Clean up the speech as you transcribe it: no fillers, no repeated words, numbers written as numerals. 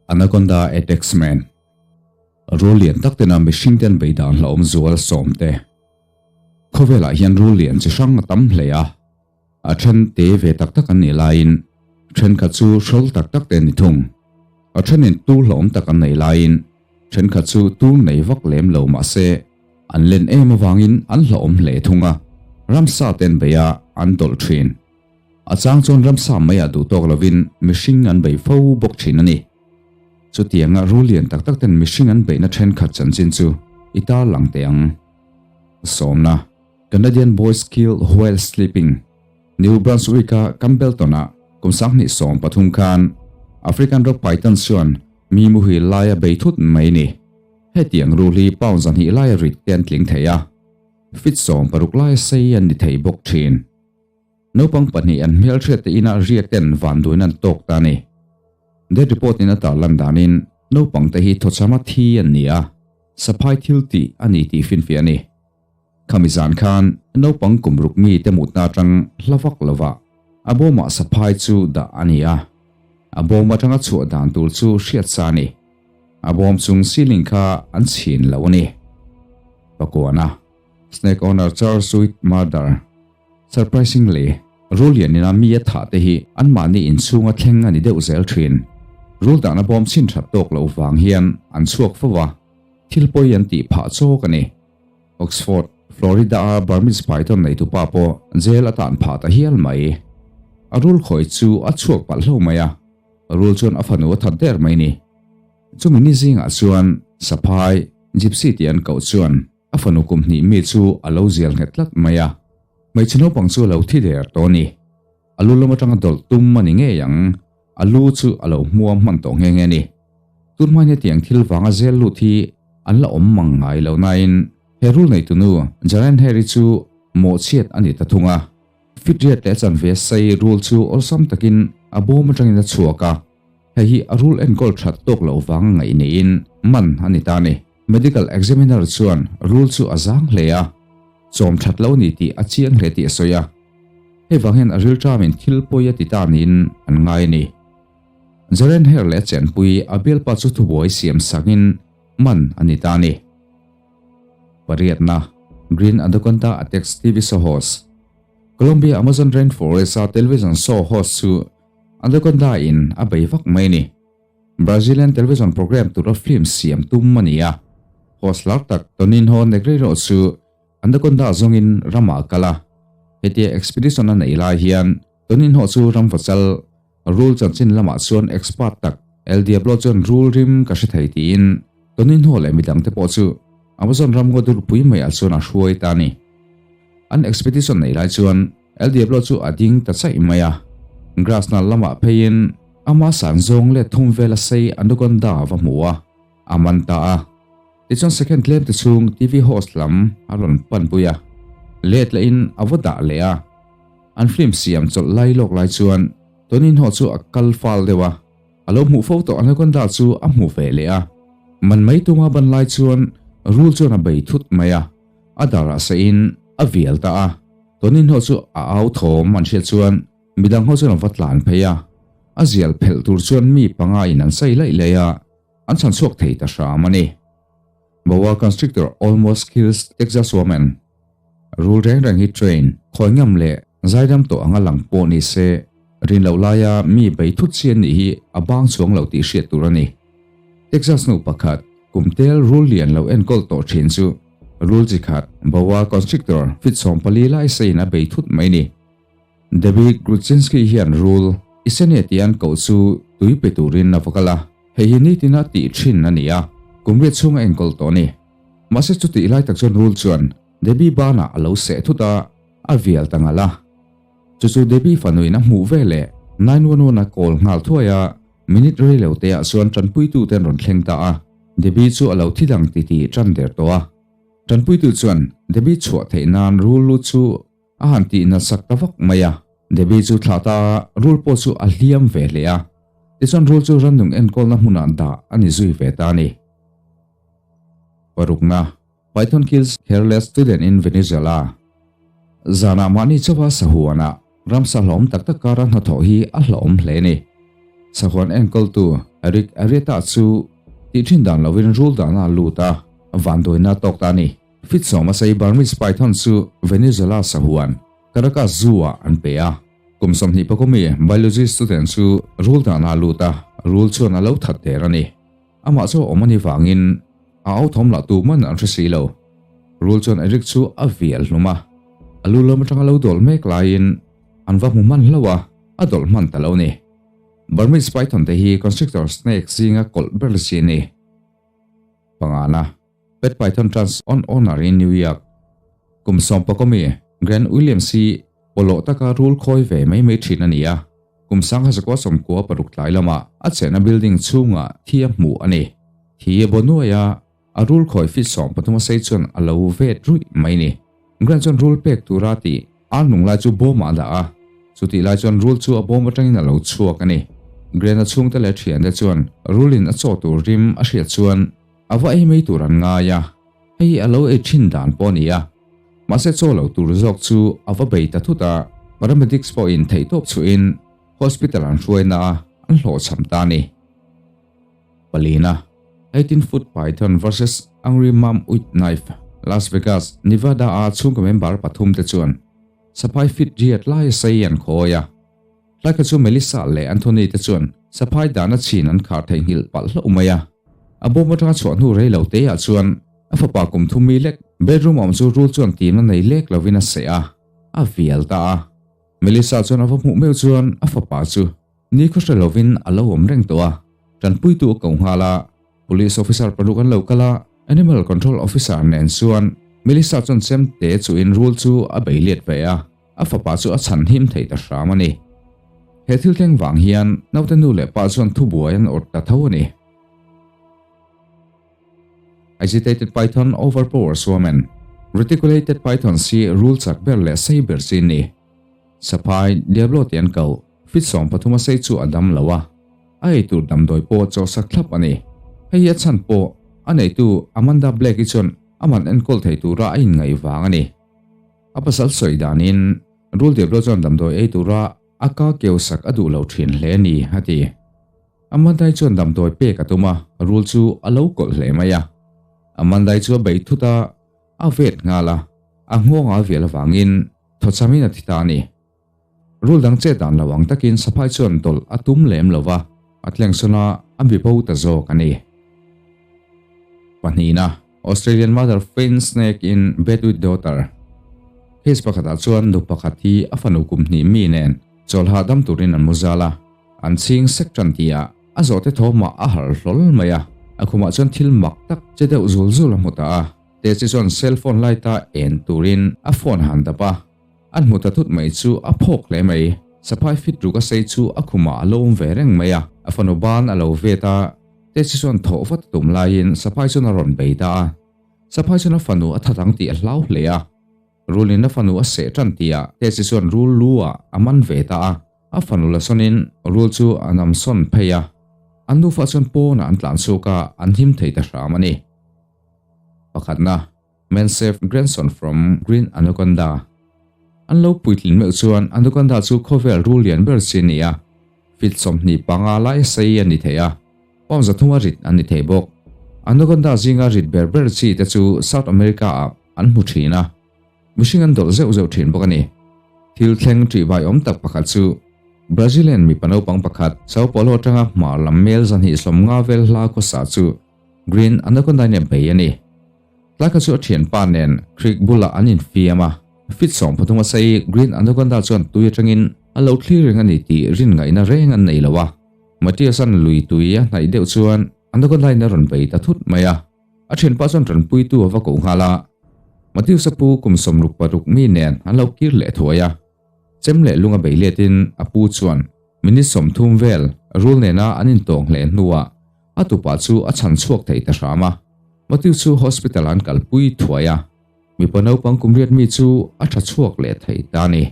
Anaconda Apex Man Rul lian tak tena mihring ten bei dan hlauhawm zual sawm te. Khawvelah hian rul lian chi hrang a tam hle a, a then te ve tak tak an nih laiin thenkhat chu hrawl tak tak te an ni thung. A thenin tur hlauhawm tak an nei laiin thenkhat chu tur nei vak lem lo mahse an len em avangin an hlauhawm hle thung a, ramsa te an bei a, an dawlh thin. A chang chuan ramsa maiah duh tawk lovin mihring an bei fo bawk thin a ni. Chutianga rul lian tak tak ten mihring an beihna thenkhat chanchin chu i tarlang teh ang. Sawmna, Canadian boys killed while sleeping, New Brunswick-a Campbellton-ah kum 2013 khan African rock python chuan mi muhil laia bei thut mai ni. Hetiang rul hi pound 200 laia rit te an tling thei a, feet 16 laia sei an ni thei bawk thin. Naupang pahnih an hmelhriat te inah riak ten vanduin an tawk ta a ni. Death report in a tarlan danin naupang te hi thawchhama thi an ni a, saphai thil tih a ni tih finfiah a ni. Khami zan khan naupang kum ruk mi te mutna atang hla vak lova a bawmah saphai chu dah a ni a, a bawm atanga chhuah dan tur chu hriat sa a ni. A bawm chung ceiling kha an chhin lo a ni. Pakuana, Snake owner charged with murder. Surprisingly, rul lianina mi a thah te hi anmahni inchhunga thleng a ni deuh zel thin. Rul dahna bawm chhin that tawk loh vang hian an chhuak fo a, thil pawi an tih phah chawk a ni. Oxford, Florida-a Burmese python neitupa pawh jail a tan phah ta hial mai. A rul khawi chu a chhuak palh hlo mai a, rul chuan a fanu a that der mai ni. Chumi ni zingah chuan saphai, gypsy tih an koh chuan A fanu kum hnih mi chu a lo zial nghet tlat mai a, hmeichhe naupang chu a lo thi der tawh a ni. A lu lam atanga dawlh tum a ni ngei ang, a lu chu a lo hmuam hman tawh nghe nghe a ni. Tun hmain hetiang thil vanga zel lut hi an la awm mang ngai lo nain he rul neitunu Jaren Harry chu mawhchhiat a ni ta thung a. Fitriat leh chanve sei rul chu awlsam takin a bawm atangin a chhuak a, hei hi a rul enkawl that tawk loh vanga ngaih niin man a ni ta a ni. Medical examiner chuan rul chu a zang hle a, chawm that lo ni tih a chiang hle tih a sawi a. Hei vang hian a rilṭamin thil pawi a ti ta niin an ngai a ni. Jaren Hare leh a chenpui a bialpa chu thubuai siam sakin man a ni ta a ni. Pariatna, Green Anaconda Attacks TV Show Host, Colombia Amazon Rainforest-a television show host chu Anaconda in a bei vak mai a ni. Brazilian television program tura film siam tum a ni a, host lar tak Toninho Negreiro chu Anaconda zawngin ramah a kal a. Hetia expedition a neih lai hian Toninho chu ramvachal rul chanchin lamah chuan expert tak El Diablo chuan rul rim ka hre thei tiin Toninho leh midangte pawh chu Amazon ramngaw durpui maiah chuan a hruai ta a ni. An expedition neih lai chuan El Diablo chu a ding ta chaih mai a, grass nal lamah pheiin ama san zawng let thum vela sei Anaconda a va hmu a, a man ta a. Tichuan second tlem te chhung TV host lam a rawn panpui a, let lehin a va dah leh a. An film siam chawlh lai lawk lai chuan Toninho chu a kal fal deuh a, a lo hmuh fo tawh Anaconda chu a hmu ve leh a. Man mai tuma ban lai chuan rul chuan a bei thut mai a, a darah seiin a vial ta a. Toninho chu a au thawm an hriat chuan midang ho chuan an va tlan phei a, a zial phelh tur chuan mi panga in an sai laih laih a, an chhan chhuak thei ta hram a ni. Boa constrictor almost kills Texas woman. Rul reng reng hi train khawi ngam leh zaidam tawh anga lang pawh ni se, rin loh laia mi bei thut chi an nih hi a bang chuang lo tih hriat tur a ni. Texas nu pakhat kum tel rul lian lo enkawl tawh thin chu Rul chi khat, Boa constrictor, feet 14 lai seiin a bei thut mai ni. Debbie Grudzinski hian rul, Isene tih an koh chu tui pe turin a va kal a, hei hi nitina tih thin a ni a, kum riat chhung a enkawl tawh a ni. Mahse chutih lai tak chuan rul chuan Debbie banah a lo seh thut a, a vial ta ngal a. Chu chu Debbie fanuin a hmuh veleh 911 a call nghal thuai a, minute rei lo te ah chuan tanpuitu te an rawn thleng ta a. Debbie chu a lo thi dang ti tih tan der tawh a. Tanpuitu chuan Debbie chhuah theih nan rul lu chu a han tih nat sak ta vak mai a. Debbie chu thlah ta a, rul pawh chu a hliam ve hle a. Tichuan rul chu rannung enkawlna hmunah dah a ni zui ve ta a ni. Parukna, Python kills hairless student in Venezuela. Zanah mahni chauha sahuanah ramsa hlawm tak tak kara hnathawh hi a hlawm hle a ni. Sahuan enkawltu Eric Arrieta chu tih thin dan lovin rul dahna a lut a, vanduaina a tawk ta a ni. Fit sawma sei Burmese Python chu Venezuela sahuan Caracas Zoo-ah an pe a. Kum 20 pakawmi biology student chu rul dahna a lut a, rul chuan a lo that der a ni. Amah chu a awm a ni vangin a au thawm lah tu man an hre si lo. Rul chuan Eric chu a vial hlum a, a lu lam atanga lo dawl mek laiin an va hmu hman hlauh a, a dawlh hman ta lo a ni. Burmese python te hi constrictor snake zinga kawlh ber chi a ni. Pangana, Pet python trans on owner in New York. Kum sawmpakawmi Grant Williams hi pawlawh taka rul khawi ve mai mai thin a ni a. Kum 1996 tlai lamah a chenna building chhungah thi a hmuh a ni. Thi a bo nuai a, a rul khawi fit 13 a sei chuan a lo vet ruih mai ni. Grant chuan rul pek tura tih ar nung lai chu bawmah a dah a, chutih lai chuan rul chu a bawm atangin a lo chhuak a ni. Grant-a chhungte leh thiante chuan rulin a chaw tur rim a hriat chuan a va ei mai tur an ngai a, hei hi a lo ei thin dan pawh a ni a. Mahse chaw lo tur zawk chu a va bei ta thut a, paramedics pawhin theihtawp chhuahin hospital an hruaina a, an hlawhchham ta a ni. Palina, 18 foot python versus angry mom with knife, Las Vegas, Nevada a chhungkaw member pathum te chuan saphai fit riat lai a sei an khawi a. Tlai kha chu Melissa leh Anthony te chuan saphai dahna chhin an khar theihnghilh palh hlauh mai a. A bawm atanga chhuah hnu rei lo te ah chuan a fapa kum thum mi lek bedroom awm chu rul chuan timna nei lek lovin a seh a, a vial ta a. Melissa chuan a va hmuh meuh chuan a fapa chu Ni khaw hre lovin a lo awm reng tawh a, tanpuitu a ko nghal a, Police officer paruk an lo kal a, Animal Control Officer nen chuan Melissa chuan chemte chuhin rul chu a bei let ve a, a fapa chu a chhan him thei ta hram a ni. He thil thleng vang hian naute nu leh pa chuan thubuai an awrh ta tho a ni. Agitated Python overpowers woman, Reticulated Pythons hi rul chak ber leh sei ber chi a ni. Saphai, Diablo tih an koh, fit 13 a sei chu a dam lo a, a ei tur damdawi pawh chaw sak thlap a ni. Hei hi a chhan pawh a neitu Amanda Blake-i chuan aman enkawl thei tura a inngaih vang a ni. A pasal sawi danin rul Diablo chuan damdawi ei tura a ka keu sak a duh lo thin hle a ni, a ti. Amandai chuan damdawi pek a tum a, rul chu a lo kawlh hle mai a. Amandai chu a bei thut a, a vet nghal a, a nghawng a vial avangin Thawchhamin a thi ta a ni. Rul dang chet dan lo ang takin saphai chuan dawlh a tum lem lo va, a tlengsawn a, a mi bo ta zawk a ni. Pahnihna, Australian mother faints snake in bed with daughter. Case pakhatah chuan nu pakhat hi a fanu kum hnih mi nen chawlhah dam turin an mu zal a, an chhing sek tan tihah a zawhte thawmah a harh hlawl mai a, a khumah chuan thil mak tak che deuh zul zul a hmu ta a. Tesi chuan cell phone light a en turin a phone han dap a, an hmu ta thut mai chu a phawk hle mai. Saphai fit ruk a sei chu a khumah a lo awm ve reng mai a, a fanu ban a lo vet a, Tesi chuan thawh vat a tum laiin Saphai chuan a rawn bei ta a. Saphai chuan a fanu a that ang tih a hlau hle a, rulin a fanu a seh tan tihah Tesi chuan rul lu ah a man ve ta a, a fanu la sawnin rul chu a nam sawn phei a, an nufa chuan pawnah an tlan chhuak a, an him thei ta hram a ni. Pakhatna, Man save grandson from green anaconda. An lo puitlin meuh chuan anaconda chu khawvel rul lian ber chi a ni a, fit 25 lai sei a ni thei a, pound 300 a rit a ni thei bawk. Anaconda zinga rit ber ber chi te chu South America ah an hmu thin a, mihring an dawlh zeuh zeuh thin bawk a ni. Thil thleng ṭihbai awm tak pakhat chu Brazilian mipa naupang pakhat Sao Paulo atanga hmar lam mel 250 vel hla khawsa chu Green Anaconda nen bei a ni. Tlai kha chu a thianpa nen creek bulah an infiam a, fit 13 a sei Green Anaconda chuan tui atangin a lo thlir reng a ni tih rin ngaihna reng an nei lo a. Matias-a'n lui tui a hnaih deuh chuan Anaconda in a rawn bei ta thut mai a. A thianpa chuan tanpuitu a va koh nghal a. Matias-a pu kum 66 mi nen an lo kir leh thuai a. Chem leh lung a bei letin a pu chuan minute 30 vel rul nena an intawng hle hnuah A tupa chu a chhan chhuak thei ta hram a, Matthew chu hospital an kalpui thuai a, mipa naupang kum riat mi chu a tha chhuak leh thei ta a ni.